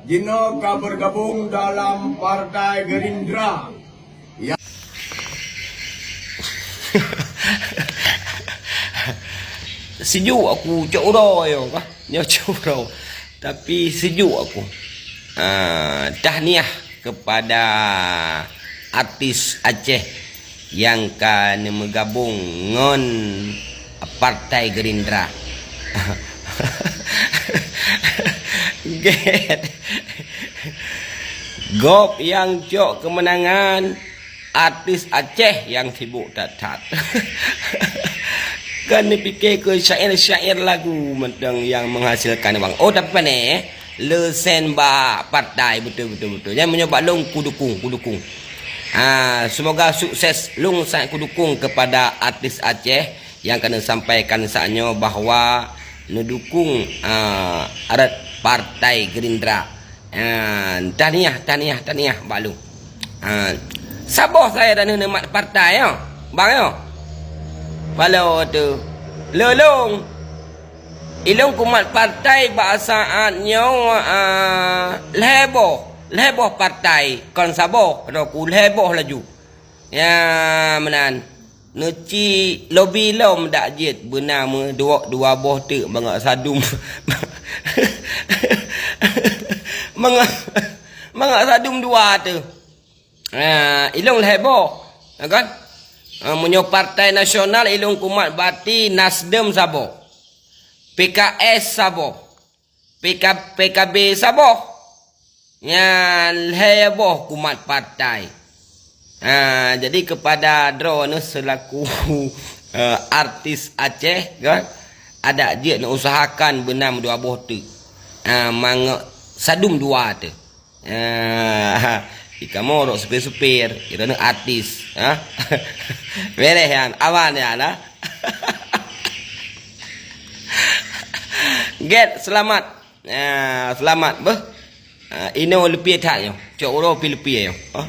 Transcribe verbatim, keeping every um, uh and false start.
Jinoe ka bergabung dalam Partai Gerindra. Ya. Sejuk aku cok uroe nyoe kah? Nyoe cok uroe. Tapi sejuk aku. Ah, tahniah kepada artis Aceh nyang ka neumeugabong ngon Partai Gerindra. Gét. Gob nyang cok keumeunangan, artis Aceh nyang sibuk that-that. Kan neupike keu syair-syair lagu mantong nyang menghasilkan uang. Oh, tapi pane, le sen bak partai, beutôi, beutôi, beutôi. Nyan meunyoe bak lôn kudukung, kudukung. Ah, semoga sukses. Lôn sangat kudukung kepada artis Aceh nyang ka neusampaikan saat nyoe bahwa neudukung, ah, arat Partai Gerindra. Ah, tahniah, tahniah, tahniah bak lôn. Ah, saboh saya dah neumat partai nyoe, bang nyoe. Palo tu, lôn. Ilôn kumat partai bak saat nyoe, ah, lhèe boh, lhèe boh partai, kon saboh, droe ku lhèe boh laju. Ya, meunan. Neuci lobi lom dak jeuet beuna meuduek dua boh teuk mangat sadum. Mangat, mangat sadum dua teuk. Ha, ilôn lhèe boh, ya kan? Ha, meunyoe partai nasional ilôn kumat bati Nasdem saboh, P K S saboh, P K, P K B saboh. Nyan lhèe boh kumat partai. Ha, jadi kepada droeneuh selaku, eh, artis Aceh, kan? Adak jeuet neuusahakan beuna dua boh teuk. Ha, mangat sadum dua teuk. Ah, di kamoe rot supir-supir, droeneuh artis, ha? Beres nyan, aman nyan, ha? Gét, selamat. Ah, selamat beuh. Ah, inoe leupie that nyoe. Cok uroe pi leupie nyoe. Ha?